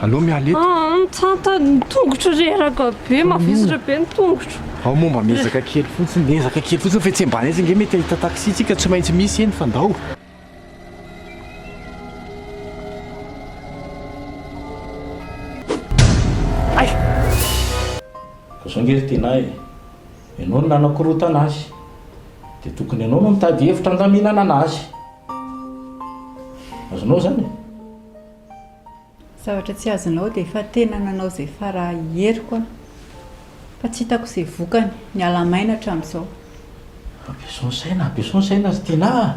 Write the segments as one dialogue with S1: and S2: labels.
S1: Aleo miala eto.
S2: Ah, Tsanta, ny tongotro reraka be, mavesatra be ny tongotro.
S1: Ao moa mba miezaka kely fotsiny, miezaka kely fotsiny fa etsy ambany etsy ange mety hahita taxi tsika, tsy maintsy misy eny fa ndao.
S3: Hay! Ka zao nge ry Tinah e, ianao no nanakorontana azy, dia tokony ianao no mitady hevitra handaminana anazy. Azonao zany e?
S4: Zavatra tsy azonao dia efa tena nanao izay fara heriko aho fa tsy hitako izay vokany, niala maina hatramin'izao.
S3: Ampiasao ny saina, ampiasao ny saina ry Tinah a!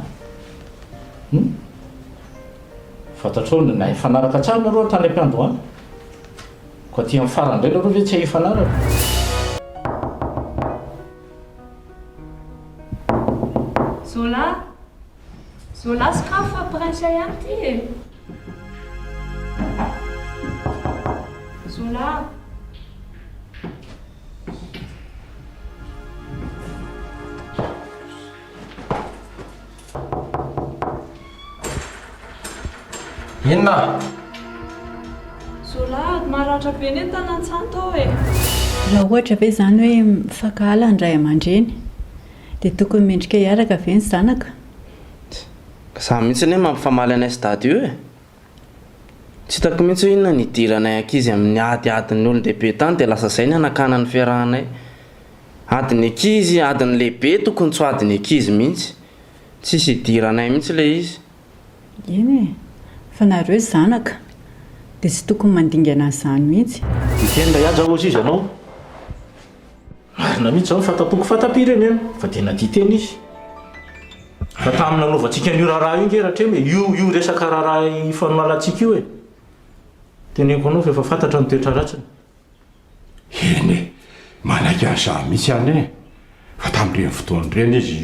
S3: Hum? Fantatrao, na hifanaraka tsara nareo tany am-piandohana. Koa aty amin'ny farany indray nareo ve tsy hifanaraka?
S2: Zola! Zola sokafy fa prince ihany ity e! Zola!
S1: Inona?
S2: Zola, maratra be anie ny tanan'i tao e!
S4: Raha ohatra ve izany hoe mifankahala ny ray aman-dreny dia tokony mendrika hiaraka ve ny zanaka?
S5: Za mihitsy anie mampifamaly anay sy dada io e! Tsy hitako mihitsy hoe inona ny hidiranay ankizy amin'ny adiadin'ny olon-dehibe tany dia lasa zay ny hanakana ny fiarahanay. Adin'ny ankizy, adin'ny lehibe tokony tsy ho adin'ny ankizy mihitsy. Tsisy idiranay mihitsy ilay izy.
S4: Eny e! Fa nareo zanaka dia tsy tokony mandingana an'izany mihitsy.
S3: Tia teny raha hihaja hozy izy ianao. Marina mihitsy izany fata-poko fata-pirenena fa tena tia tena izy. Fa tamin'ny nanaovantsika an'io raharaha io nge Ratrema e, io io resaka raharaha ifanohalantsika io e. Teneniko anao fa efa fantatra ny toetra ratsiny.
S6: Eny e, manaiky an'izany mihitsy aho anie, fa tamin'ireny fotoana ireny izy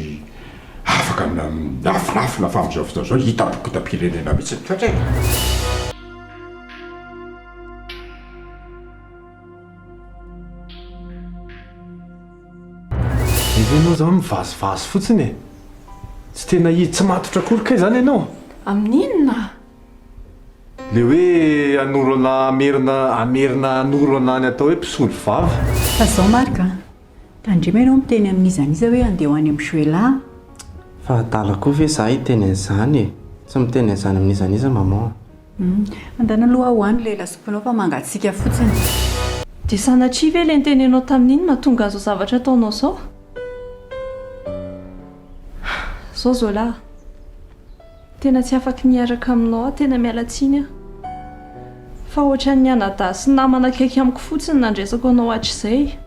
S6: afaka miafinafina fa amin'izao fotoana izao hitam-pokotam-pirenena mihitsy ny toetra e.
S1: Nefa ianao izany mivazivazy fotsiny e! Tsy tena izy, tsy matotra akory kay izany ianao?
S2: Amin'inona?
S1: Le hoe hanoro anà hamerina hamerina hanoro anà ny atao hoe mpisolo vava.
S4: Fa zao Marc a! Tandremo ianao miteny amin'iza n'iza hoe andeha ho any amin'i Joela a!
S5: Fa adala koa ve za hiteny an'izany e! Tsy miteny an'izany amin'iza n'iza maman a!
S4: Hum, andana aloha aho any ilay lasopinao fa mangatsiaka fotsiny.
S2: Dia sanatria ve ilay nitenenao tamin'iny mahatonga an'izao zavatra ataonao izao? Zao Zola a! Tena tsy afaky ny hiaraka aminao aho, tena miala tsiny aho. Fa ohatran'ny anadahy sy namana akaiky amiko fotsiny nandraisako anao hatrizay.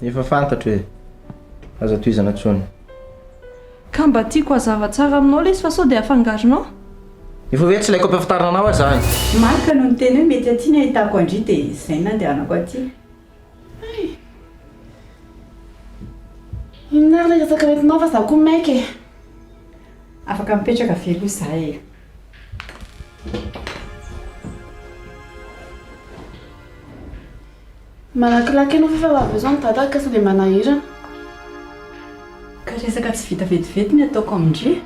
S5: Efa fantatro e! Aza tohizana intsony.
S2: Ka mba tiako hazava tsara aminao ilay izy fa sao dia afangaronao.
S5: Efa hoe tsy ilaiko ampiafantarina anao aza izany.
S4: Marc no niteny hoe mety aty ny ahitako an-dry dia izay no nandehanako aty.
S7: Hay! Inona ary ilay resaka hoentinao fa izaho koa maika e!
S4: Afaka mipetraka ve aloha izaho e?
S7: Malakilaky ianao fa efa ho avy eo izao ny dada ka sao dia manahirana.
S4: Ka resaka tsy vita vetivety ny ataoko amin-dry.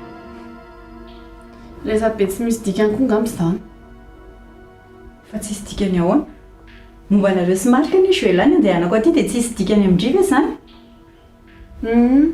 S7: Resabe tsy misy dikany koa angamba izany.
S4: Fa tsisy dikany ahoana? Momba anareo sy Marc anie Joella ny andehanako aty dia tsisy dikany amin-dry ve izany?
S7: Humm.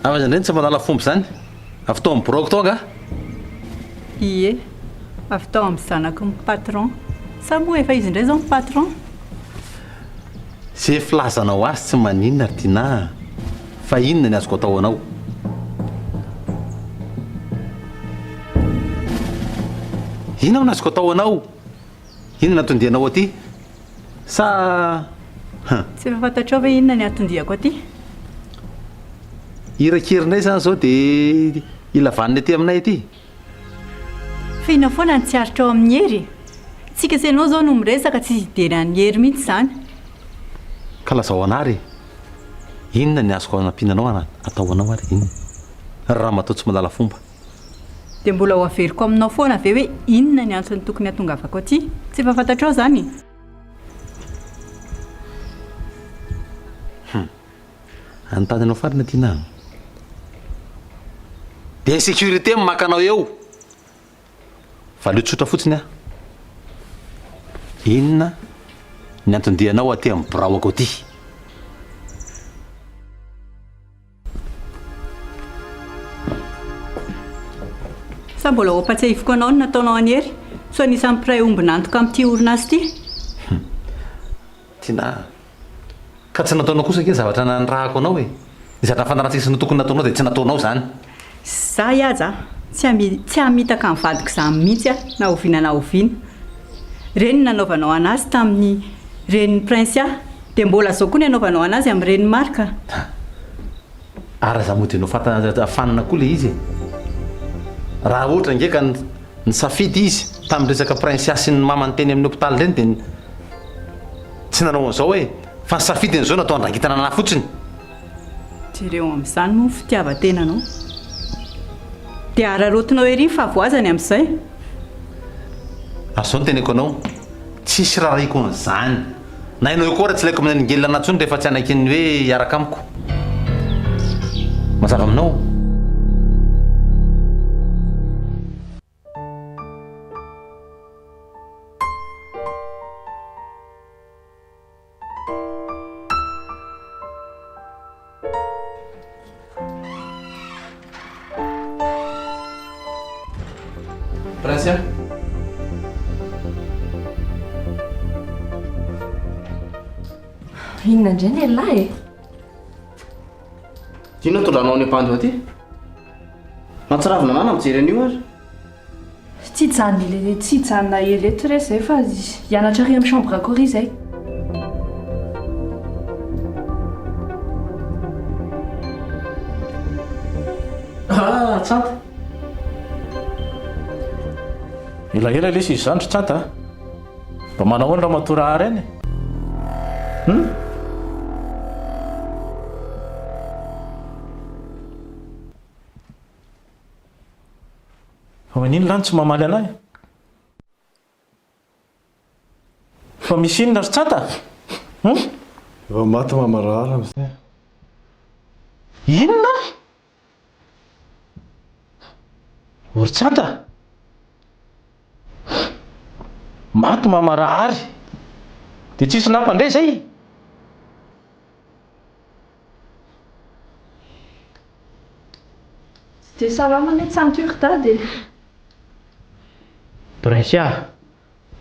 S8: Avy aiza indray ny tsy mahalala fomba izany? Avy tao amin'ny biraoko tao angaha?
S4: Ie, avy tao amin'ny zanaky ny patron. Sa moa efa izy indray izao no patron?
S8: Ze filazanao azy tsy maninona ry Tinah a! Fa inona ny azoko atao anao? Inona no azoko atao anao? Inona no anton-dianao aty? Sa huh.
S4: Tsy efa fantatrao ve inona ny anton-diako aty?
S8: Irak'i indray izany izao dia hila vanona ety aminay ety?
S4: Fa inona foana no tsy aritrao amin'i Hery e? Tsika sy ianao izao no miresaka tsy hidera an'i Hery mihitsy izany.
S8: Ka lazao anah re, inona ny azoko anampiana anao atao anao ary inona? Ry ramatoa tsy mahalala fomba.
S4: Dia mbola ho averiko aminao foana ve hoe inona ny antony tokony hatongavako aty? Tsy efa fantatrao izany?
S8: Hum. Anontany anao farany aty na. Dia insécurité no maka anao eo. Valio tsotra fotsiny aho. Inona ny anton-dianao aty amin'ny biraoko aty?
S4: Sa mbola ho ampatsiahiviko anao ny nataonao an'i Hery? Sao anisan'ny mpiray ombon'antoka amin'ity orinasa ity?
S8: Hum. Tinah a. Ka tsy nataonao kosa ange ny zavatra nanirahako anao e. Ny zavatra nifanarahantsika sy ny tokony nataonao dia tsy nataonao izany.
S4: Za hihaja a! Tsy hami, tsy hamitaka ny vadiko izany mihitsy aho na oviana na oviana. Ireny ny nanaovanao an'azy tamin'ny renin'i Princia, dia mbola izao koa ny anaovanao an'azy amin'ny renin'i Marc.
S8: Ha! Ary aza mody anao fanta fanina koa ilay izy e! Raha ohatra ange ka nisafidy izy tamin'ny resaka Princia sy ny mamany teny amin'ny hopitaly ireny dia tsy nanao an'izao e! Fa ny safidiny izao natao handrangitana anà fotsiny.
S4: Jereo amin'izany moa ny fitiavan-tenanao. Dia araraotinao ery ny fahavoazany amin'izay.
S8: Ary izao no teneko anao, tsisy rarahiko an'izany. Na ianao io koa ary tsy ilaiko manengelina anà intsony rehefa tsy hanaiky ny hoe hiaraka amiko. Mazava aminao?
S5: Prince a!
S2: Inona indray ny elah e?
S5: Inona tondranao any am-pandy aty? Mahatsiravina anah na mijery an'io ary.
S2: Tsy hijanona ela tsy hijanona ela eto re zay fa hianatra ary amin'ny chambre ako ary zay.
S3: Ah, Tsanta. Elaela lesy izy izany ry Tsanta a. Mba manao ahoana ramatoa Rahary any e? Hum? Fa maninona lany tsy mamaly anay? Fa misy inona ry Tsanta? Hum?
S1: Efa maty mama Rahara amizay.
S3: Inona? O ry Tsanta? Maty mama Rahary. Dia tsisy nampandre zay?
S2: Tsy dia salama anie Tsanto ry dada e!
S3: Princia,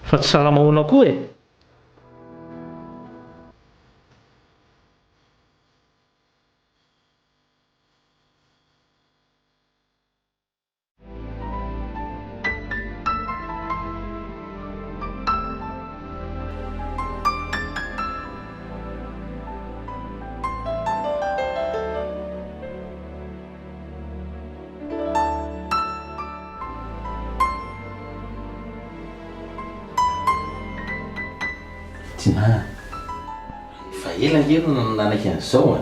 S3: fa tsy salama ahoana koa e?
S8: Tinah a! Efa ela ange no nanaiky an'izao a!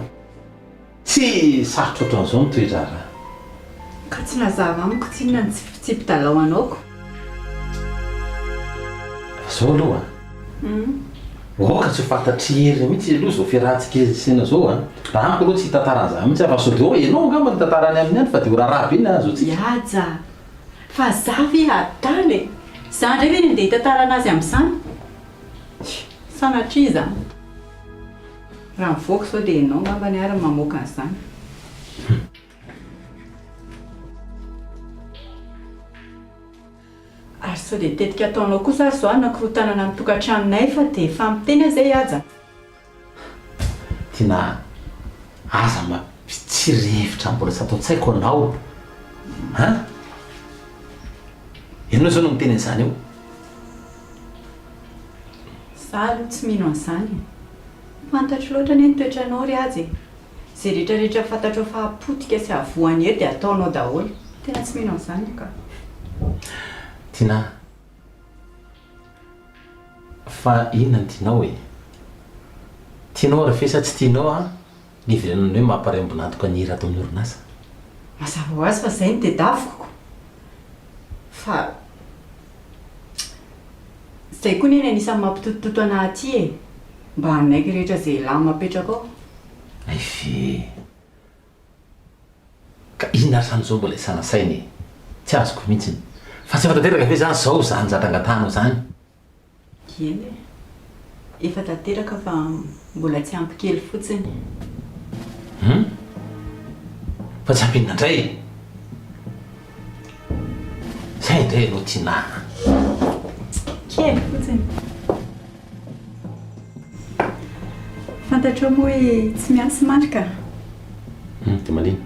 S8: Tsy sarotra ohatran'izao ny toe-draharaha.
S4: Ka tsy nazava amiko tsinona ny tsy fitsipi-dalao anaoko.
S8: Fa zao aloha an! Aoka tsy ho fantatr'i Hery mihitsy aloha izao fiarahantsika sy ianao izao an! Raha amiko aloha tsy hitantara an'izany mihitsy aho fa sao dia hoe ianao angamba no hitantara any aminy any fa dia ho raharaha be ny ahazoantsika.
S4: Mihaja! Fa za ve adala e! Za indray ve no andeha hitantara anazy amin'izany? Sanatria izany. Raha mivoaka izao dia ianao angambany ary no mamoaka an'izany. Sao dia tetika ataonao kosa ary izao hanakorontanana ny tokantranonay fa dia efa miteny aho izay Haja.
S8: Tiana a! Aza mampitsiry hevitra mbola tsy ato an-tsaiko anao an! Ianao izao no miteny an'izany eo.
S4: Za aloha tsy mino an'izany e! Fantatro loatra anie ny toetranao ry Haja e! Izay rehetra rehetra fantatrao fa hahapotika sy hahavoa an'i Hery dia ataonao daholo. Tena tsy mino an'izany aho ka.
S8: Tiana a! Fa inona no tianao e? Tianao ary ve sa tsy tianao an ny hiverenana hoe maha-mparimbon'antoka an'i Hery ato amin'ny orinasa?
S4: Mazava ho azy fa izay no tedaviko. Fa izay koa anie ny anisan'ny mampitotototo anah aty e! Mba hanaiky rehetra izay lam apetrako ao.
S8: Hay ve! Ka inona ary izany izao mbola isana saina e? Tsy azoko mihitsiny. Fa tsy efa tanteraka ve izany izao izany zatra angatahanao izany?
S4: Eny e. Efa tanteraka fa mbola tsy ampy kely fotsiny.
S8: Hum? Fa tsy ampy inona indray e? Zay indray ianao Tinah a!
S4: Kely fotsiny. Fantatrao moa hoe tsy miasa i Marc a?
S8: Hum, dia manina?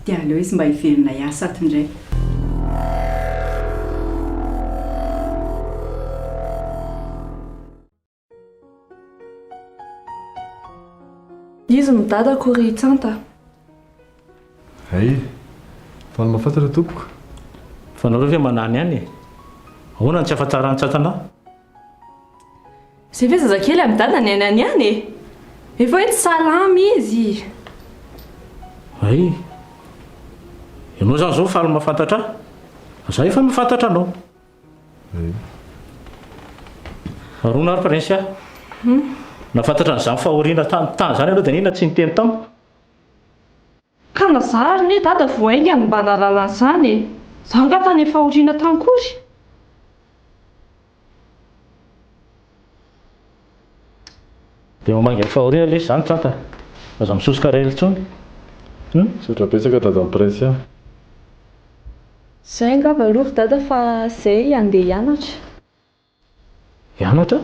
S4: Dia aleo izy mba hiverina hiasa ato indray.
S2: Izy no dadako ry Tsanta.
S1: Hay, faly mahafantatra tompoko.
S3: Fa nareo ve manany ihany e? Ahoana no tsy ahafantaran'i Tsanta anah?
S2: Zay ve zazakely amin'i dadany any any ihany e? Efa hoe tsy salama izy.
S3: Hay, ianao izany izao faly mahafantatra ahy? Fa za efa mahafantatra anao. Arona ary Prince ah. Nahafantatra an'izany fahoriana tany tany izany ianao dia naninona tsy niteny tamiko?
S2: Ka na za ary ne dada vao haingana mba nahalala an'izany e! Za angaha tany amin'ny fahoriana tany kory?
S3: Dia mamangy amin'ny fahoriana lesy izany Tsanta. Aza misosoka irery intsony. Hum?
S1: Misaotra betsaka dadan'i Prince ah.
S2: Zay angamba aloha ry dada fa zay handeha hianatra.
S3: Hianatra?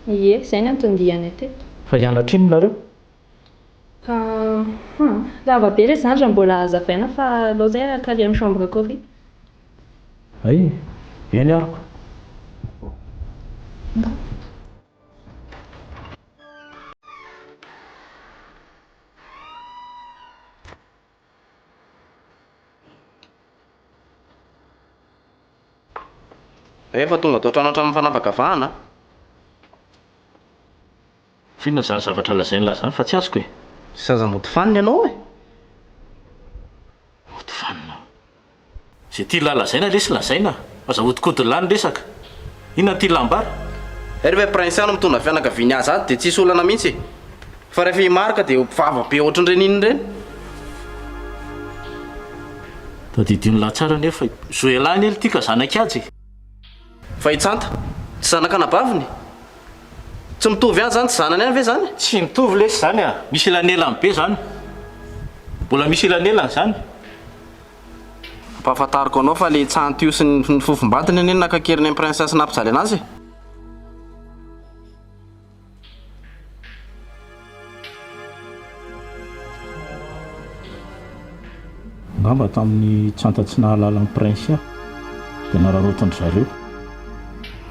S2: Ie, zay ny anton-dianay teto.
S3: Fa hianatra inona nareo?
S2: Hum, lava be le zany raha mbola hazavaina fa aleo zay haka ary amin'ny chambre-ko ary.
S3: Hay, eny aroko.
S2: Ndao.
S5: Efa tonga tao an-trano hatramin'ny fanavakavahana.
S3: F'inona izany zavatra lazain'lah izany fa tsy azoko e?
S5: Zaza mody fanina ianao e!
S3: Mody fanina. Izay tian'lah lazaina lesy lazaina, aza ahodikodin'lah ny resaka. Inona no tian'lah ambara?
S5: Rehefa i Princia no mitondra fianakaviany azy ato dia tsisy olana mihitsy e! Fa rehefa i Marc dia vava be ohatran'ireny inona ireny.
S3: Tadidion'lah tsara anefa i Zoelah anie ity ka zanak'i Haja e!
S5: Fa i Tsanta, tsy zanak'anabaviny? Tsy mitovy ihany izany, tsy zanany ihany ve izany?
S3: Tsy mitovy lesy izany a! Misy elanelany be izany. Mbola misy elanelany izany.
S5: Ampahafantariko anao fa le Tsanty io sy ny fofombadiny anie naka an-keriny an'i Princesse nampijaly anazy e!
S3: Angamba tamin'ny Tsanta tsy nahalala an'i Princia dia nararaotin-dry zareo.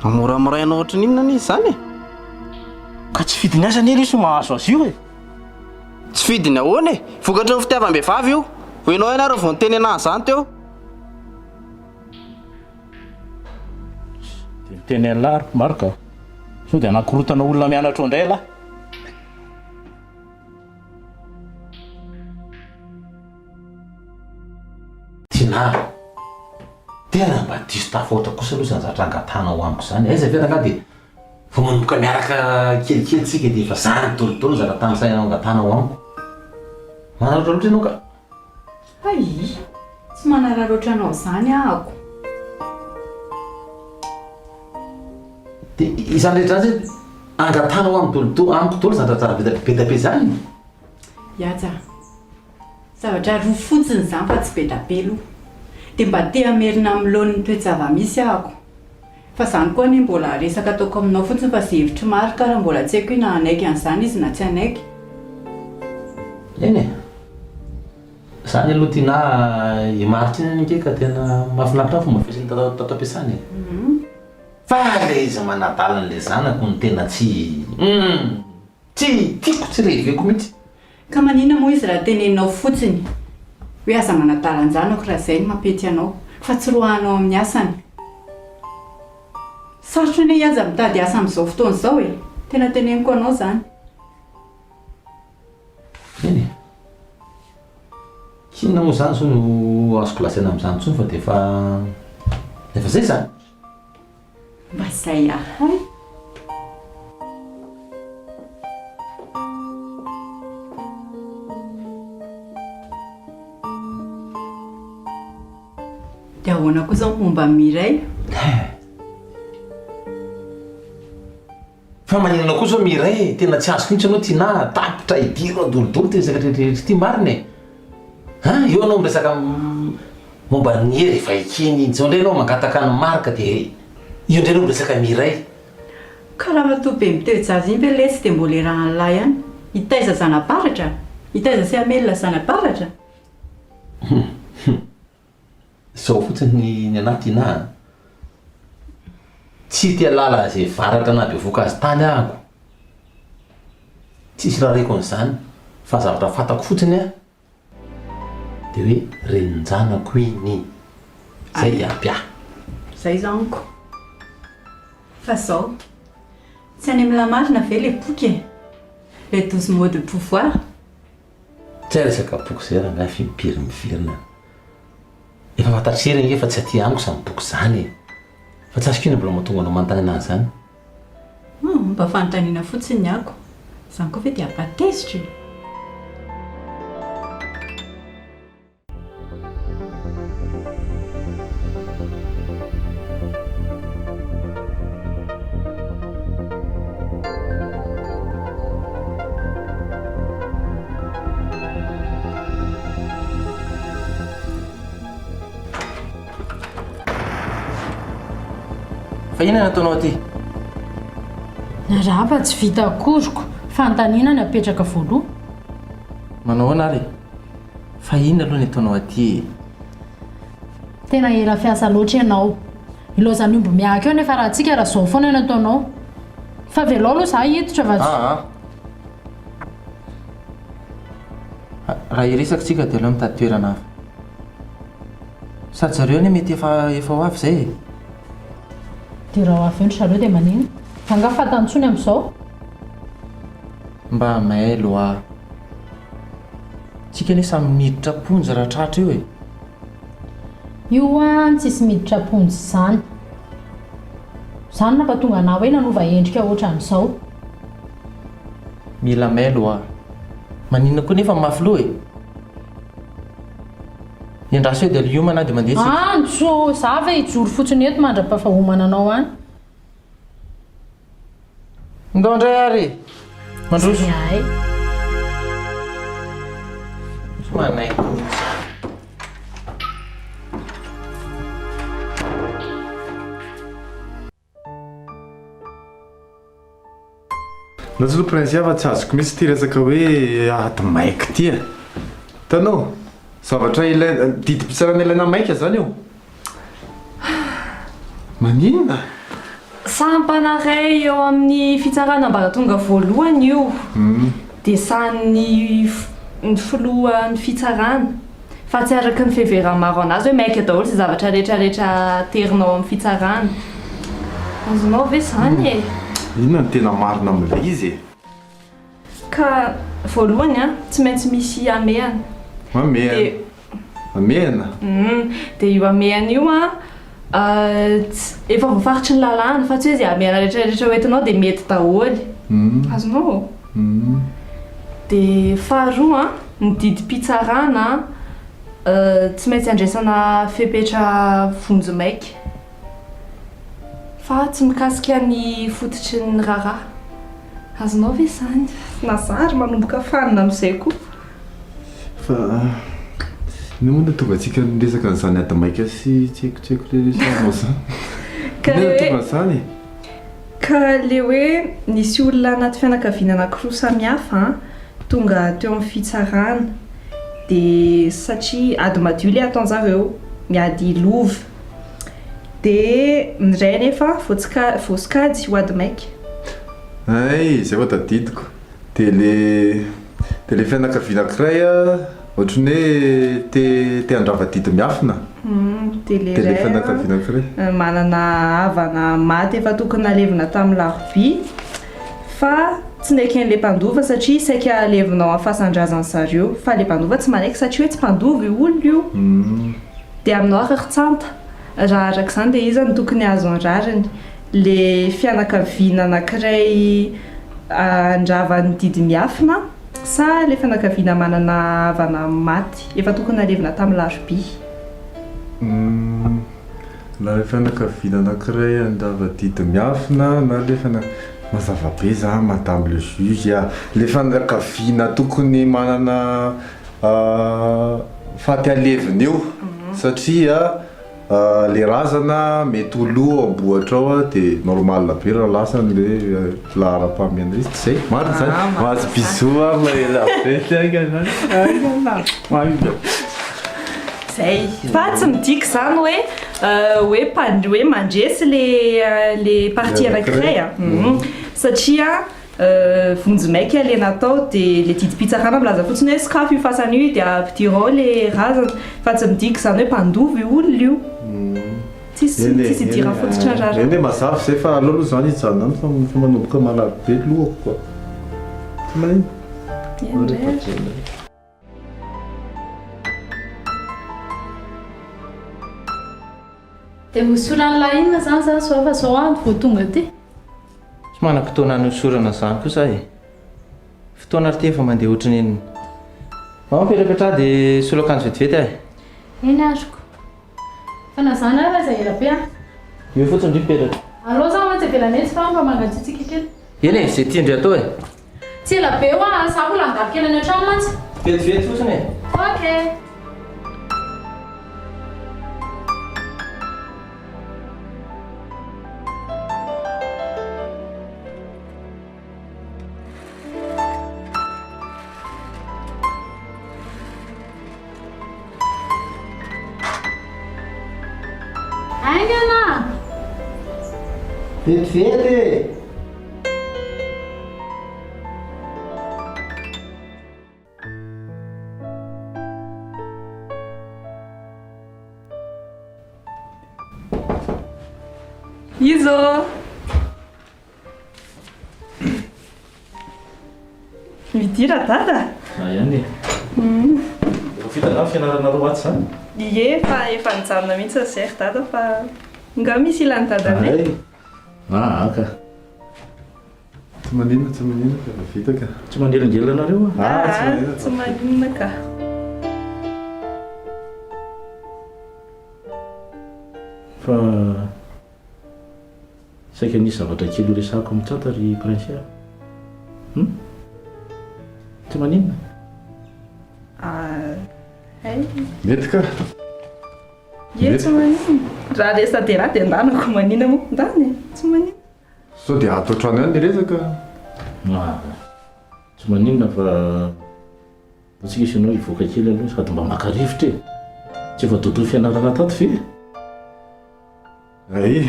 S5: Hamoramoraina ohatran'ny inona anie izany e!
S3: Ka tsy fidiny azy anie lesy no mahazo azy io e!
S5: Tsy fidiny ahoana e! Vokatry ny fitiavam-behivavy io! Ho enao ihany ary vao niteny anah an'izany teo.
S3: Dia miteny an'lah ry Marc a! Sao dia hanakorontana olona mianatra ao indray ialahy?
S8: Tinah, tena mba diso tafahoatra kosa aloha izany zavatra angatahanao amiko izany. Aiza ve rangahy dia vao manomboka miaraka kelikely tsika dia efa zany daholo ny zavatra tanisainao angatahanao amiko. Manararaotra loatra ianao ka.
S4: Hay! Tsy manararaotra anao izany ahako.
S8: Dia izany rehetra izany ve angatahanao amiko daholo amiko daholo izany zavatra be dia be izany?
S4: Ihaja, zavatra roa fotsiny izany fa tsy be da be aloha. Dia mba te hamerina amin'ny laoniny ny toe-java-misy ahako. Fa izany koa anie mbola resaka ataoko aminao fotsiny fa izay hevitr'i Marc ary mbola tsy haiko hoe na hanaiky an'izany izy na tsy hanaiky.
S8: Eny e! Izany aloha Tinah a, i Marc iny ange ka tena mahafinaritra ahy ny fomba fiasany tato tato am-piasana e! Fa ilay izy manadala an'ilay zanako no tena tsy hum! Tsy tiako, tsy reveko mihitsy.
S4: Ka maninona moa izy raha teneninao fotsiny hoe aza manadala an-janako raha izay no mampety anao fa tsy roahanao amin'ny asany. Sarotra anie hiaja mitady asa amin'izao fotoana izao e! Tena teneniko anao izany.
S8: Eny e! Inona moa izany izao no azoko lazaina amin'izany intsony fa dia efa efa izay izany.
S4: Mba zay ahay. Dia ahoana koa izao ny momba an'i Mireille?
S8: Fa maninona koa zao Mireille e? Tena tsy azoko mihitsy anao Tinah a! Tapitra idiro dolidoly ty resaka rehetra ity marina e! An! Eo anao miresaka momba an'i Hery efa ekeny iny, zao ndray anao mangataka an'i Marc dia io ndray anao miresaka Mireille.
S4: Ka ramatoa be mitoe-jaza iny ve lesy dia mbola iarahan'lahy ihany? Hitaiza zana-baratra? Hitaiza sy hamelona zana-baratra?
S8: Hum hum. Zao fotsiny ny anah Tinah a! Tsy te halala ze varatra nahabevoka azy tany ahako. Tsisy rareko an'izany fa zavatra fantako fotsiny a de hoe renin-janako iny. Zay de ampy ahy.
S4: Zay zany ko. Fa zao, tsy any amin'lah marina ve le boky e? Les 12 mots de pouvoir?
S8: Tsy hay resaka boky zay rangahy f'impiry miverina. Efa fantatr'i Hery ange fa tsy aty amiko izany boky izany e! Fa tsy azoko inona mbola mahatonga anao manontany anah an'izany.
S4: Hum, mba fanontaniana fotsiny ny ako. Izany koa ve dia hampatezitra e?
S5: Fa inona no ataonao aty?
S9: Miarahaba, tsy vita akoriko. Fanontaniana ny apetraka voaloha.
S5: Manao ahoana ary e? Fa inona aloha ny ataonao aty e?
S9: Tena ela fiasa loatra ianao. Ilaozan'ny omby miahaka eo nefa raha tsika raha zao foana no ataonao. Fa avelao aloha za hiditra fa tsy.
S5: Aa. Raha hiresaka tsika dia aleo mitady toerana hafa. Sady zareo anie mety efa efa ho avy izay e.
S9: Dia raha ho avy eo ndry zareo dia manina? Angaha fantany intsony amin'izao?
S5: Mba mailo ah. Tsika anie samy miditra am-ponja raha tratra eo e.
S9: Io an tsisy miditra am-ponja izany. Izany nampatonga anah hoe nanova endrika ohatran'izao.
S5: Mila mailo ah. Maninona koa nefa mafy loha e. Endraso eo dia aleo hiomana aho dia mandeha tsika.
S9: Antso! Za ve hijoro fotsiny eto mandra-pahafa-homana anao any?
S5: Ndao indray ary e! Mandroso.
S9: Zay ahay.
S5: Tsy manaiky mihitsy.
S1: Nareo aloha Princia fa tsy azoko mihitsy ity resaka hoe ady maika ity e. Hitanao? Zavatra ilaina, didim-pitsarana ilaina maika izany io. Maninona?
S2: Sampana iray eo amin'ny fitsarana ambaratonga voalohany io, dia sahanin'ny ny filohan'ny fitsarana, fa tsy araka ny fiheveran'ny maro an'azy hoe maika daholo izay zavatra rehetra rehetra aterina ao amin'ny fitsarana. Azonao ve izany e?
S1: Inona no tena marina amin'ilay izy e?
S2: Ka voalohany an, tsy maintsy misy hamehana.
S1: Hamehana?
S2: Dia.
S1: Hamehana?
S2: Humm, dia io hamehana io an, tsy, efa voafaritry ny lalàna fa tsy hoe izay hamehana rehetra rehetra ho entinao dia mety daholo. Azonao? Dia faharoa an, ny didim-pitsarana an, tsy maintsy andraisana fepetra vonjimaika fa tsy mikasika ny fototry ny raharaha. Azonao ve izany? Na za ary manomboka fanina amin'izay koa.
S1: Fa Inona moa no nahatonga antsika niresaka an'izany ady maika sy tsy haiko tsy haiko le resahanao izany?
S2: Ka
S1: Inona no
S2: le hoe
S1: nahatonga an'izany e?
S2: Ka le hoe nisy olona anaty fianakaviana anankiroa samihafa an, tonga teo amin'ny fitsarana dia satria ady madio le ataon-jareo, miady lova. Dia ny iray anefa voatsika- voasokajy ho ady maika.
S1: Hay, izay vao tadidiko. Dia le dia le fianakaviana ankiray a, ohatran'ny hoe te te handrava didy miafina.
S2: Dia le
S1: Dia le
S2: iray
S1: fianakaviana ankiray.
S2: a, manana havana maty efa tokony nalevina tamin'ny larobia fa tsy neken'ilay mpandova satria saika halevina ao amin'ny fasan-drazany zareo fa ilay mpandova tsy manaiky satria hoe tsy mpandova io olona io. Dia aminao ary ry Tsanta, raha araka izany dia iza no tokony hahazo ny rariny? Le fianakaviana anakiray handrava ny didy miafina sa le fianakaviana manana havana maty efa tokony nalevina tamin'ny larobia?
S1: Humm na le fianakaviana anakiray handrava didy miafina na le fiana mazava be zany madame le juge a! Le fianakaviana tokony manana faty alevina io satria Le razana mety ho lo ao ambohitra ao de normal be raha lasany le laharam-pahamehana izy tsy zay? Marina zany? Mahazo bisous aho maela be
S2: Zay. Fa tsy midika izany hoe hoe mpand- hoe mandresy le le partie anankiray a. Satria Vonjimaika le natao de le didim-pitsarana milaza fotsiny hoe sokafy io fasana io de ampidiro ao le razana fa tsy midika izany hoe mpandova io olona io. Tsisy tsisy idiran'ny fototra raharaha.
S1: Eny e, mazava izay fa aleo aloha izany hijanona any fa efa manomboka marary be ny lohako ka. Tsy maninona.
S2: Eny indray ary.
S9: Dia hosoran'lah inona izany za zao fa zao aho vao tonga aty?
S5: Tsy manam-potoana hanosorana izany kosa aho e. Fotoana ary ity efa mandeha ohatry ny inona. Mama mipetrapetraha dia solo akanjo vetivety aho e.
S9: Eny azoko. Fa na izany ary aza ela be an.
S5: Eo fotsiny ndry mipetraka.
S9: Aleo za mantsy avelany etsy fa mba mangatsiatsiaka kely.
S5: Eny e, izay tian-dry atao e.
S9: Tsy ela be hoa a, za mbola handalo kely any an-trano mantsy.
S5: Vetivety fotsiny e.
S9: Ok. Haingana!
S1: Vetivety e!
S2: Izo! Midira dada.
S3: Za ihany e. Efa vita angaha ny fianaranareo ato izany?
S2: Ie, fa efa nijanona mihitsy ny zay ry dada fa nga misy ilan'i dada anay?
S3: Aa ka.
S1: Tsy maninona, tsy maninona fa efa vita ka.
S3: Tsy manelingelina anareo aho.
S1: Ah, tsy maninona.
S2: Tsy maninona ka.
S3: Fa Saika nisy zavatra kely ho resahako amin'i Tsanta ry Princia a! Hum? Tsy maninona?
S2: Ah, hay.
S1: Mety ka!
S2: Ie, tsy maninona. Raha resa-dera dia ndana ko maninona moa? Ndana e, tsy maninona.
S1: Sao dia ato an-trano ihany ny resaka?
S3: Ah, tsy maninona fa antsika sy ianao hivoaka kely aloha sady mba maka rivotra e! Tsy efa dodoy fianarana tato ve?
S1: Ay,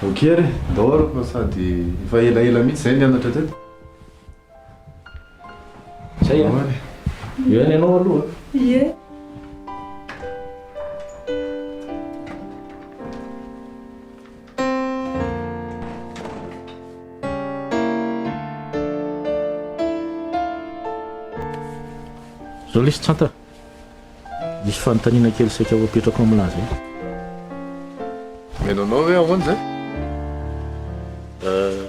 S1: ok ary e, ndao ary fa sady efa elaela mihitsy izay nianatra teto.
S3: Zay an. Eo ihany ianao aloha.
S2: Ie.
S3: Zao lesy Tsanta. Misy fanontaniana kely saika ho apetrako aminà zay.
S1: Omena anao ve ahoana zay?
S3: Euh,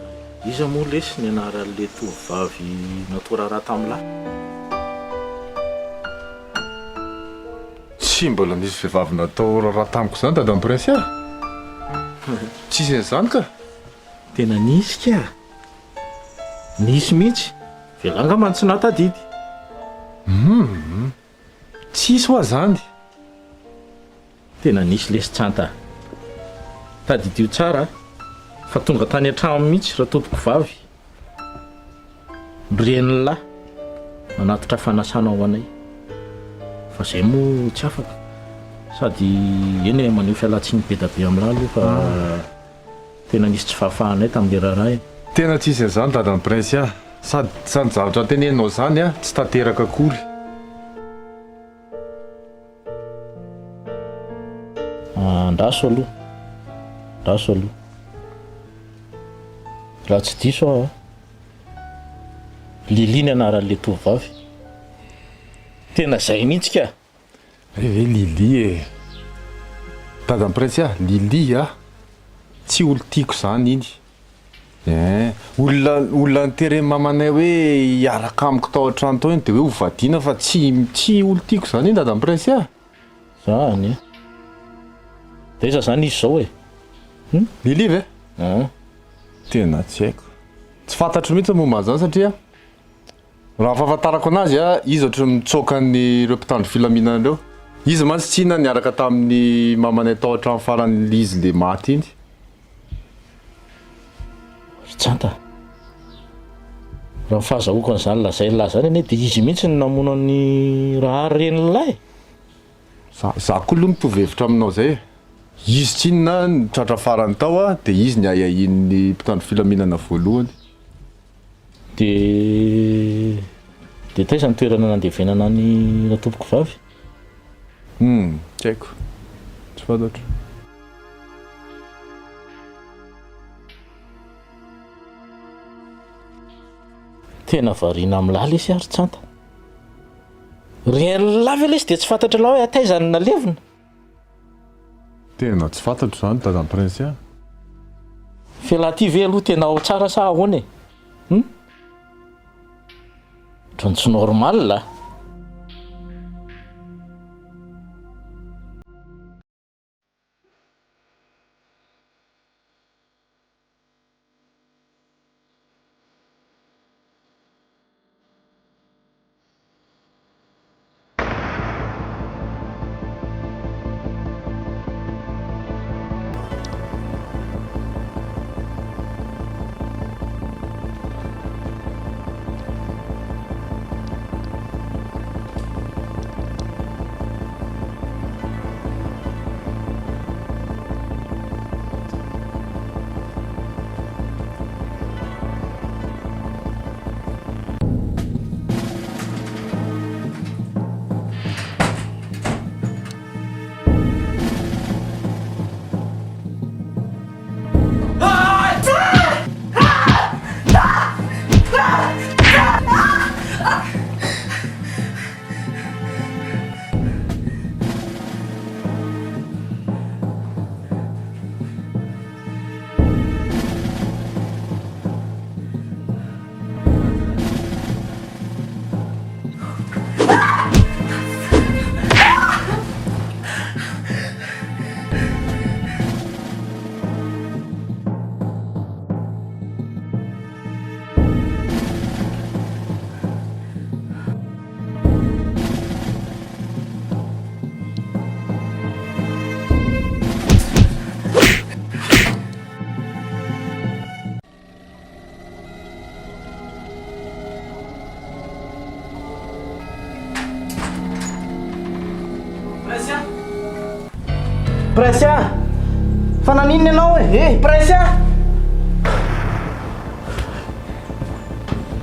S3: iza moa lesy ny anaran'le tovovavy natao raharaha tamin'lah?
S1: Tsy mbola nisy vehivavy natao raharaha tamiko zany dadan'i Prince a! Tsisy an'izany ka!
S3: Tena nisy ka! Nisy mihitsy! Velà angamba no tsy nahatadidy.
S1: Humm! Tsisy hoa zany!
S3: Tena nisy lesy Tsanta a! Tadidio tsara fa tonga tany an-trano mihitsy Ratompokovavy, ny renin'lah, nanatitra fanasana ho anay. Fa zay moa tsy afaka. Sady eny e, maneho fialantsiny be da be amin'lah aloha fa tena nisy tsy fahafahanay tamin'ilay raharaha e.
S1: Tena tsisy an'izany dadan'i Prince a! Sady izany zavatra teneninao izany a, tsy tanteraka akory.
S3: Andraso aloha, andraso aloha. Raha tsy diso aho a, Lily ny anaran'ilay tovovavy. Tena izay mihitsy ka!
S1: Hay ve Lily e! Dadan'i Prince a, Lily a! Tsy olon-tiako izany iny. Eh, olona olona noteren'ny mamanay hoe hiaraka amiko tao an-trano tao iny dia hoe hovadiana fa tsy tsy olon-tiako izany iny dadan'i Prince a!
S3: Zany e! Dia aiza zany izy izao e?
S1: Hum? Lily ve? An. Tena tsy haiko. Tsy fantatro mihitsy ny momba an'izany satria raha ny fahafantarako anazy a, izy ohatran'ny mitsoaka an'ireo mpitandro filaminana ireo. Izy mantsy tsy inona niaraka tamin'ny mamanay tao an-trano farany izy le maty iny.
S3: Ry Tsanta, raha ny fahazahoako an'izany lazain'lah izany anie dia izy mihitsy no namono an'i Rahary renin'lah e!
S1: Za, za koa aloha mitovy hevitra aminao zay e! Izy tsinona no tratra farany tao a, dia izy ny ahiahian'ny mpitandro filaminana voalohany.
S3: Dia, dia taiza ny toerana nandevenana an'i Ratompokovavy?
S1: Humm, tsy haiko. Tsy fantatro.
S3: Tena variana amin'lah lesy aho ry Tsanta. Rien-lah ve lesy dia tsy fantatr'lah hoe taiza no nalevina?
S1: Tena tsy fantatro izany Dadan'i Prince a!
S3: F'elah ty ve aloha tena ao tsara sa ahoana e? Hum? Ohatran'ny tsy normal a! Princia! Princia! Fa naninona ianao e? Eh, Princia!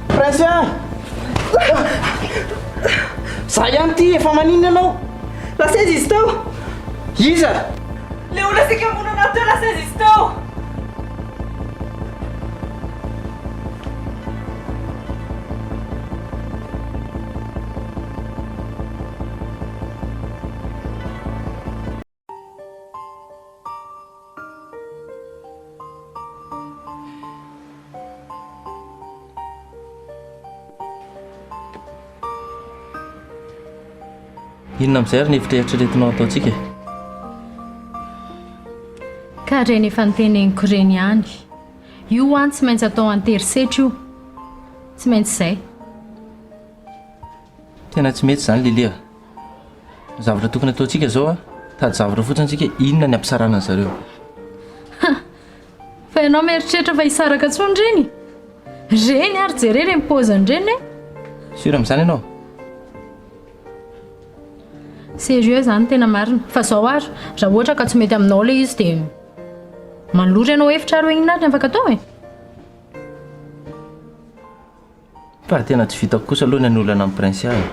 S3: Princia! Za ihany ity, efa maninona ianao?
S2: Lasa aiza izy teo?
S5: Iza?
S2: Le olona saika hamono anah teo lasa aiza izy teo?
S5: Inona amin'izay ary ny hevitra eritreretinao hataontsika e?
S9: Ka ireny efa noteneniko ireny ihany. Io an tsy maintsy atao an-terisetra io. Tsy maintsy izay.
S5: Tena tsy mety izany Lily a. Ny zavatra tokony hataontsika izao an, Tady zavatra fotsiny tsika hoe inona ny hampisarahana an zareo.
S9: Ha! Fa ianao mieritreritra fa hisaraka intsony reny? Reny ary jereo ireny paoziny ireny e!
S5: Sûr amin'izany ianao?
S9: Sérieux zany tena marina. Fa zao ary, raha ohatra ka tsy mety aminao ilay izy dia manolora ianao hevitra ary hoe inona ary ny afaka atao e!
S5: Fa tena tsy vitako kosa aloha ny hanolana an'i Princia e.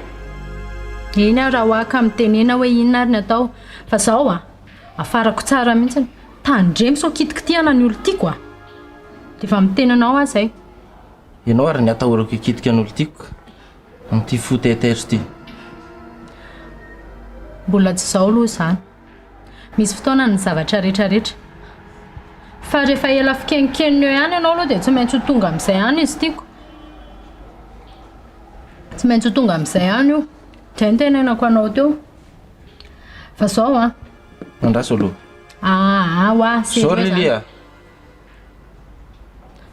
S9: Eny aho raha hoa ka mitenena hoe inona ary ny atao. Fa zao a, afarako tsara mihitsiny. Tandremo sao kitikitihana ny olon-tiako a! Dia efa miteny anao aho izay.
S5: Ianao ary ny atahorako hikitika ny olon-tiako ka. Amin'ity fo taitaitra ity.
S9: Mbola tsy izao aloha izany. Misy fotoana ny zavatra retraretra. Fa rehefa ela fikenonkenona eo ihany ianao aloha dia tsy maintsy ho tonga amin'izay ihany izy tiako. Tsy maintsy ho tonga amin'izay ihany io. Izay no tenenako anao teo. Fa izao an.
S5: Andraso aloha.
S9: Aa hoa,
S5: Zao
S9: sérieux
S5: ry
S9: zany.
S5: Lily a.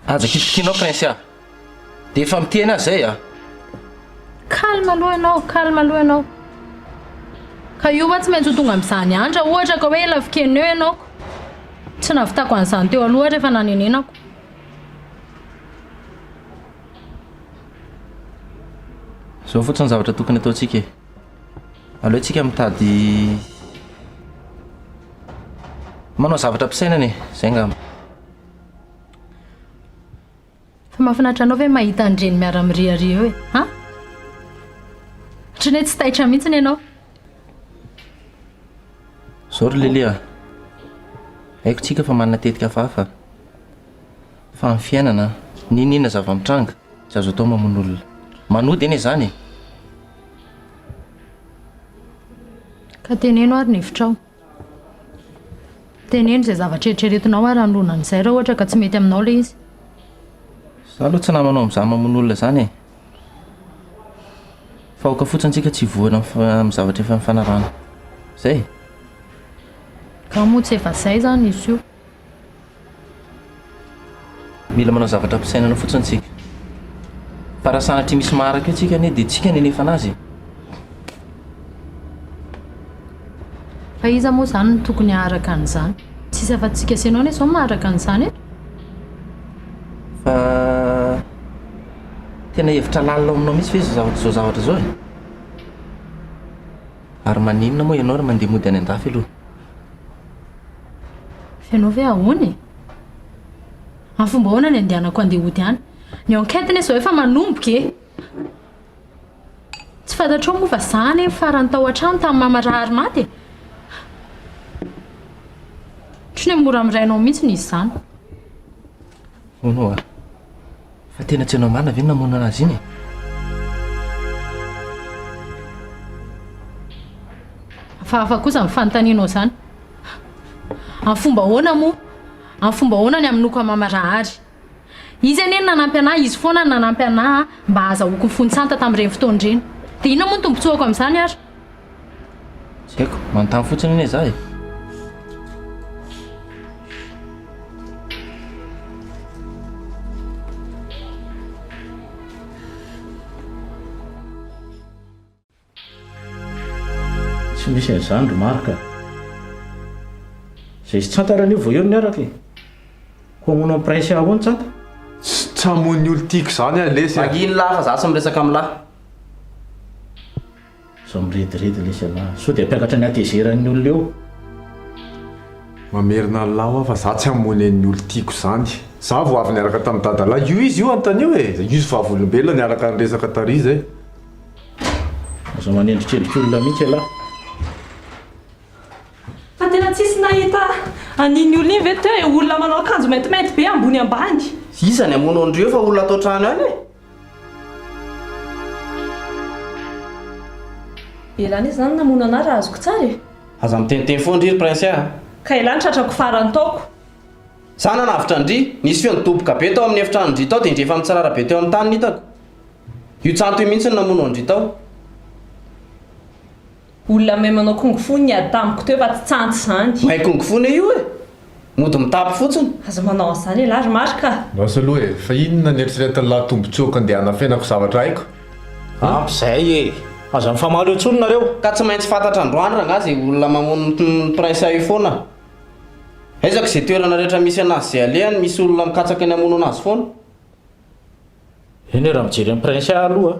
S5: Aza kitikitinao Prince a. Dia efa miteny aho izay a.
S9: Calme aloha ianao, calme aloha ianao. Ka io hoa tsy maintsy ho tonga amin'izany ihany raha ohatra ka hoe ela fikeno eo ianao ko. Tsy nahavitako an'izany teo aloha rehefa nanenenako.
S5: Izao fotsiny ny zavatra tokony ataontsika e. Aleo tsika mitady manao zavatra am-pisainana e, izay angamba.
S9: Fa mahafinaritra anao ve mahita an'ireny miara-miriaria eo e? Ha? Ohatran'ny hoe tsy taitra mihitsiny ianao.
S5: Zao ry Lily a, haiko tsika fa manana tetika hafahafa fa ny fiainana n'inon'inona zava-mitranga tsy azo atao mamono olona. Manody anie izany e!
S9: Ka teneno ary ny hevitrao. Teneno izay zavatra eritreretinao ary hanoloana an'izay raha ohatra ka tsy mety aminao ilay izy.
S5: Za aloha tsy namanao amin'izany mamono olona izany e. Fa aoka fotsiny tsika tsy hivoana amin'ny zavatra efa nifanarahana. Zay e.
S9: Ka moa tsy efa zay izany izy io.
S5: Mila manao zavatra am-pisainana fotsiny tsika. Fa raha sanatria misy maharaka eo tsika anie dia tsika ny hanefana azy e.
S9: Fa iza moa izany no tokony haharaka an'izany? Tsisy afa-tsy tsika sy ianao anie izao no maharaka an'izany eto.
S5: Fa tena hevitra lalina ao aminao mihitsy ve izao zavatra izao zavatra izao e? Ary maninona moa ianao raha mandeha mody any an-dafy aloha?
S9: Fa ianao ve ahoana e? Amin'ny fomba ahoana ny andehanako handeha hody any? Ny enquête anie izao efa manomboka e! Tsy fantatrao moa fa za anie farany tao an-trano tamin'ny mama Rahary maty e! Ohatran'ny hoe mora amin'ny rainao mihitsy izy izany.
S5: Hono hoa, fa tena tsy ianao marina ve no namono anazy iny e?
S9: Hafahafa kosa ny fanontanianao izany. Amin'ny fomba ahoana moa? Amin'ny fomba ahoana ny hamonoako an'i Mama Rahary? Izy anie no nanampy anah, izy foana no nanampy anah mba hahazahoako ny fon'i Tsanta tamin'ireny fotoana ireny. Dia inona moa ny tombontsoako amin'izany ary?
S5: Tsy haiko, manontany fotsiny anie za e.
S3: Tsy misy an'izany ry Marc a! Izay sy Tsanta ary anie vao eo no niaraka e! Koa hamono an'i Prince ahoana Tsanta?
S1: Tsy hamono ny olon-tiako izany aho lesy a!
S5: Manginy lahy fa za tsy miresaka amin'lah.
S3: Zao mirediredy lesy ialahy. Sao dia hampiakatra ny hatezeran'ny olona eo.
S1: Mamerina an'lah hoa fa za tsy hamono an'ny olon-tiako izany. Za vao avy niaraka tamin'i dadalahy. Io izy io anontanio e! Io izy vavolombelona niaraka niresaka tary zay.
S3: Aza manendrikendrika olona mihitsy ialahy.
S2: Fa tena tsisy nahita an'iny olona iny ve teo e? Olona manao akanjo maintimainty be ambony ambany.
S5: Iza ny hamono an-dry eo fa olona ato an-trano ihany e?
S2: Elah anie zany namono anah raha azoko tsara e!
S5: Aza miteniteny foana ndry ry Prince a!
S2: Ka elah ny tratrako farany taoko.
S5: Za nanavotra an-dry, nisy feo nidoboka be tao amin'ny efitranon-dry tao dia ndry efa mitsirara be teo amin'ny tany ny hitako. Io tsanto io mihitsy no namono an-dry tao.
S2: Olona mahay manao kung fu niady tamiko teo fa tsy tsanty izany.
S5: Mahay kung fu ne io e! Mody mitapy fotsiny.
S2: Aza manao an'izany elah ry Marc a!
S1: Lasa aloha e! Fa inona ny eritreretin'lah tombotsoako andeha hanafenako zavatra haiko?
S8: Ampy izay e!
S3: Aza mifamaly eo intsony nareo.
S5: Ka tsy maintsy fantatra androany rangaha izay olona mamono ny Prince io foana. Aiza ko izay toerana rehetra misy anazy izay alehany misy olona mikatsaka ny hamono anazy foana.
S3: Eny e, raha mijery an'i Prince aho aloha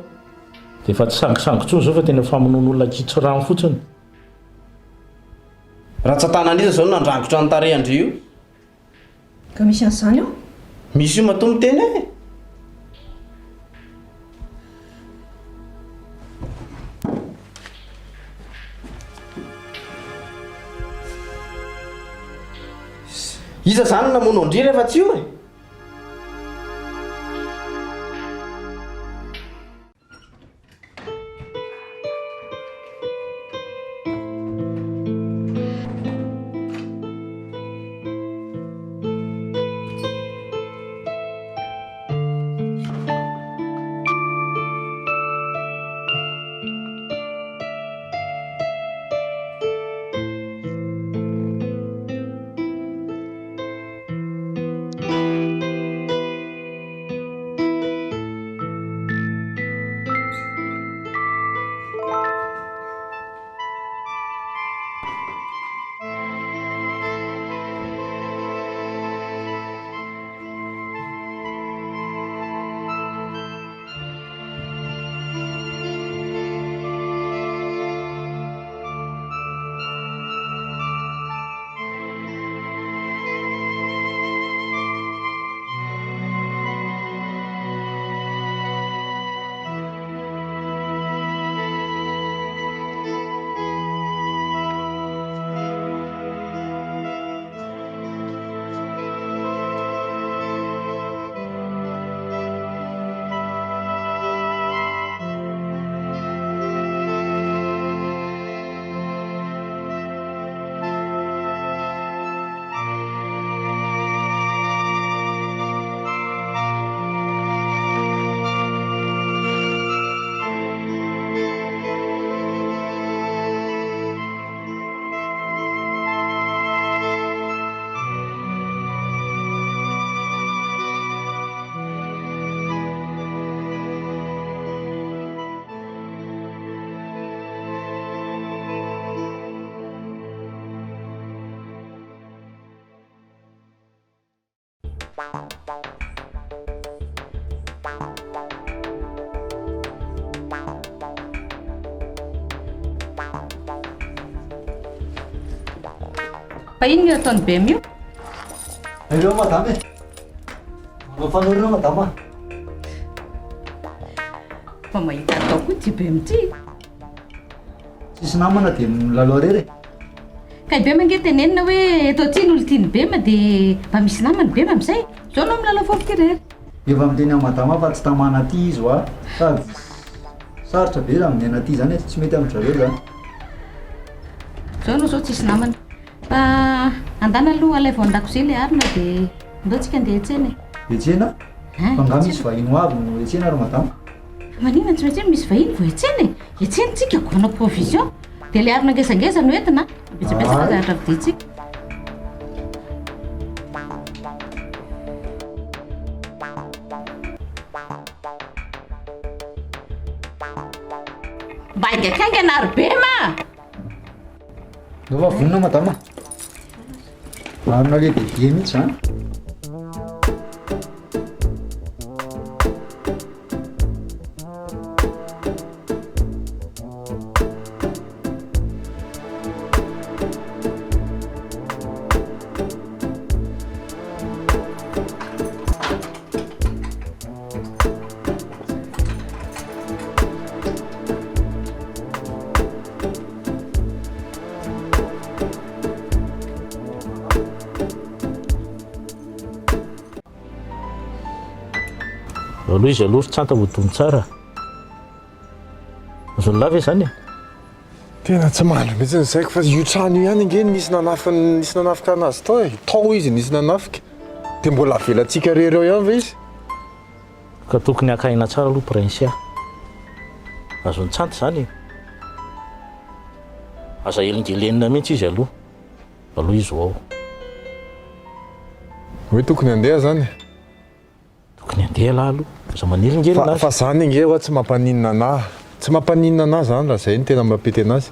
S3: dia efa tsy sangisangy intsony izao fa tena famonoan'olona ankitsirano fotsiny.
S5: Ratsan-tanan'iza izao no nandrangotra ny tarehin-dry io?
S2: Ka misy an'izany ao?
S5: Misy io matoa miteny e! Iza izany no namono an-dry rehefa tsy io e?
S4: Fa inona io ataon'i Bem io?
S10: Aleo madama e. Manao fanorona madama.
S4: Fa mahita atao koa ity Bem ity.
S10: Tsisy namana dia milalao irery e.
S4: Ka i Bema ange tenenina hoe eto aty ny olon-tian'i Bema dia mba misy namana i Bema amin'izay. Zao anao milalao foana ity irery.
S10: Efa miteny amin'i madama fa tsy tamana aty izy hoa sady sarotra be raha miaina aty zany e, tsy mety amin-dry zareo zany.
S4: Zao anao zao tsisy namana. Fa andana aloha alaivo ao an-dakozia ilay arina dia ndao tsika andeha hiantsena e.
S10: Hiantsena?
S4: Hein,
S10: Fa angaha misy
S4: hiantsena.
S10: vahiny ho avy no hiantsena ry madama?
S4: Fa maninona tsy maintsy hoe misy vahiny vao hiantsena e? Hiantsena tsika ko hanao provision. Dia ilay harona ngezangeza no entina a. Betsabetsaka zavatra vidintsika. Mba haingankaingana ry Bema a!
S10: Ndao fa vonona madama. Marina lehibe be mihitsy zany.
S3: Aloha izy aloha ry tsanta ho dony tsara. Azon'ny lahy ve izany e?
S1: Tena tsy mandry mihitsy ny saiko fa io trano io ihany ange nisy nanafika nisy nanafika anazy tao e. Tao izy nisy nanafika. Dia mbola avelantsika irery ao ihany ve izy?
S3: Ka tokony haka aina tsara aloha Princia. Azon'i Tsanty izany e. Aza elingelenina mihitsy izy aloha. Aloha izy ho ao.
S1: Hoe tokony handeha izany?
S3: Tokony handeha lahy aloha. Aza manelingelina azy.
S1: Fa zany ange hoa tsy mampaninona anah. Tsy mampaninona anah zany raha zay no tena mampety anazy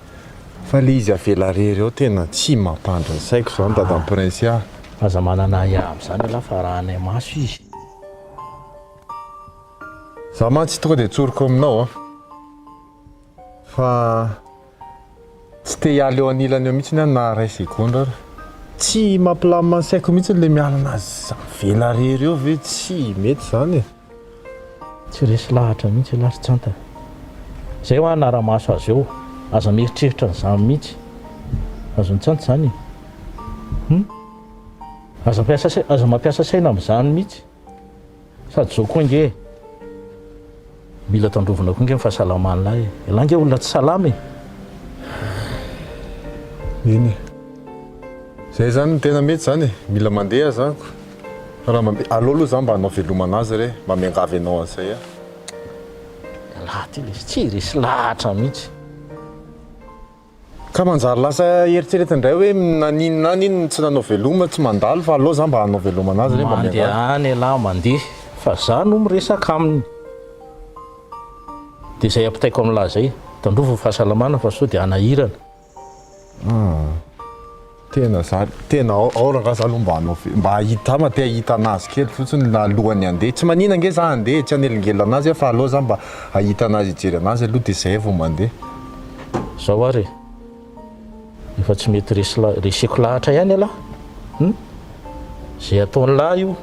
S1: fa le izy avela rery ao tena tsy mampandry ny saiko zany dadan'i Prince ah.
S3: Aza manana ahiahy amin'izany ialahy fa arahanay maso izy.
S1: Za mantsy tonga dia tsoriko aminao an, fa tsy te hiala eo anilany eo mihitsiny aho na iray segondra ary. Tsy mampilamina ny saiko mihitsy le miala anazy avela rery eo ve tsy mety zany e.
S3: Tsy resy lahatra mihitsy ialahy ry Tsanta. Zay hoa hanara-maso azy eo. Aza mieritreritra an'izany mihitsy. Azon'i Tsanta izany e. Hum. Aza mampiasa aza mampiasa saina amin'izany mihitsy. Sady zao koa ange e. Mila tandrovina koa ange ny fahasalaman'lahy e. Ialahy ange olona tsy salama e.
S1: Eny e. Zay zany no tena mety zany e. Mila mandeha aho zany ko. Fa raha mba, aleo aloha za mba hanao veloma anazy re, mba miangavy anao an'izay aho.
S3: Ialahy ty lesy tsy resy lahatra mihitsy.
S1: Ka manjary lasa eritreretina indray hoe naninona any iny tsy nanao veloma, tsy mandalo fa aleo za mba hanao veloma anazy re mba miangavy.
S3: Mandeha any ialahy mandeha fa za no miresaka aminy. Dia izay ampitaiko amin'lah izay, tandrovy ny fahasalamana fa sao dia hanahirana.
S1: Ah. Tena za, tena ao, ao rangaha za aloha mba hanao ve, mba hahita, mba te hahita anazy kely fotsiny alohan'ny handeha, tsy manina ange za handeha e, tsy hanelingelina anazy aho fa aleo za mba hahita anazy hijery anazy aloha de zay vao mandeha.
S3: Zao ary e, efa tsy mety resy la, reseko lahatra ihany ialahy, hum, zay ataon'lah io,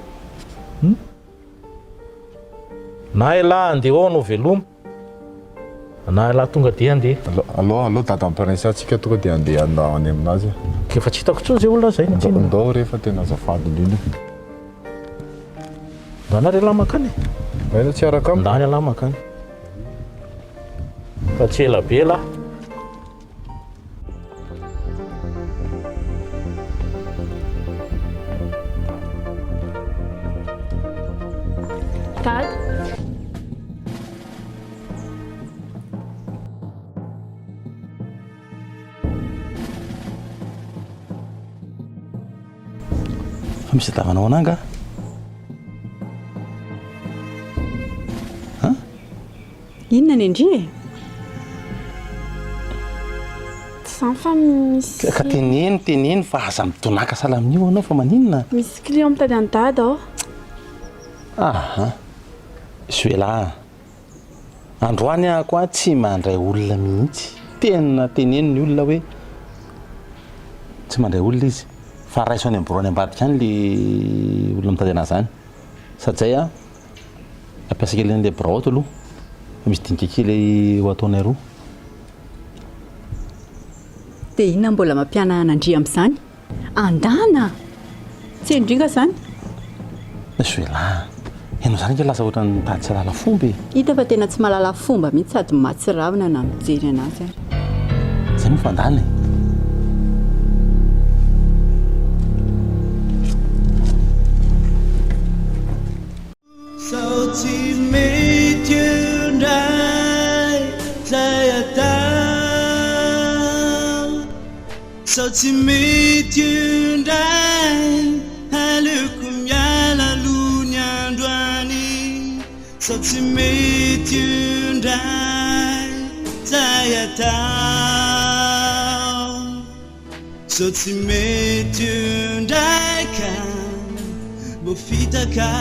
S3: hum, na ialahy handeha ao hanao veloma. Na elah tonga dia andeha.
S1: Alao alao dada prince atsika tonga dia andeha any aminazy e.
S3: Efa tsy hitako intsony zay olona zay ny tsinona.
S1: Ndao re fa tena azafady indrindra.
S3: Ndana re lah makany e.
S1: Aiza tsy hiaraka amiko?
S3: Ndany elah makany. Fa tsy ela be lah.
S7: Dada.
S8: Fa misy tadiavanao anah angaha? An?
S4: Inona ny an-dry e?
S7: Tsy izany fa misy.
S8: Ka teneno, teneno fa aza midonàka sahala amin'io anao fa maninona?
S7: Misy client mitady an'i Dada ao.
S8: Aha. Zuela a. Androany aho koa tsy mandray olona mihitsy. Tena teneno ny olona hoe tsy mandray olona izy fa raiso any amin'ny birao any ambadika any le olona mitady anazy any. Sady zay a. Ampiasa kely an'ilay birao ato aloha fa misy dinika kely ho ataonay roa.
S4: Dia inona mbola mampihanahana an-dry amin'izany? Andana! Tsy hain-dry nga izany?
S8: Zoelah a! Ianao izany ange lasa ohatran'ny mitady tsy hahalala fomba e!
S4: Hita fa tena tsy mahalala fomba mihitsy sady mahatsiravina na mijery an'azy ary.
S8: Izay moa fa andana e!
S11: Sao tsy mety eo ndray zay atao Sao tsy mety eo ndray aleoko miala aloha ny androany Sao tsy mety eo ndray zay atao Sao tsy mety eo ndray ka mbo fitaka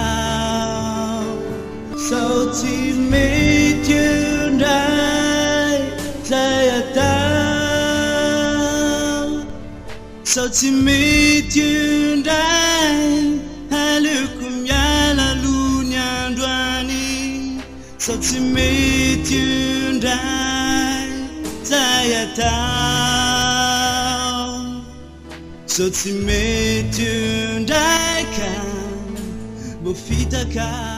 S11: Sao tsy mety eo ndray zay atao Sao tsy mety eo ndray aleoko miala aloha ny androany Sao tsy mety io ndray zay atao Sao tsy mety io ndray ka mbô fitaka.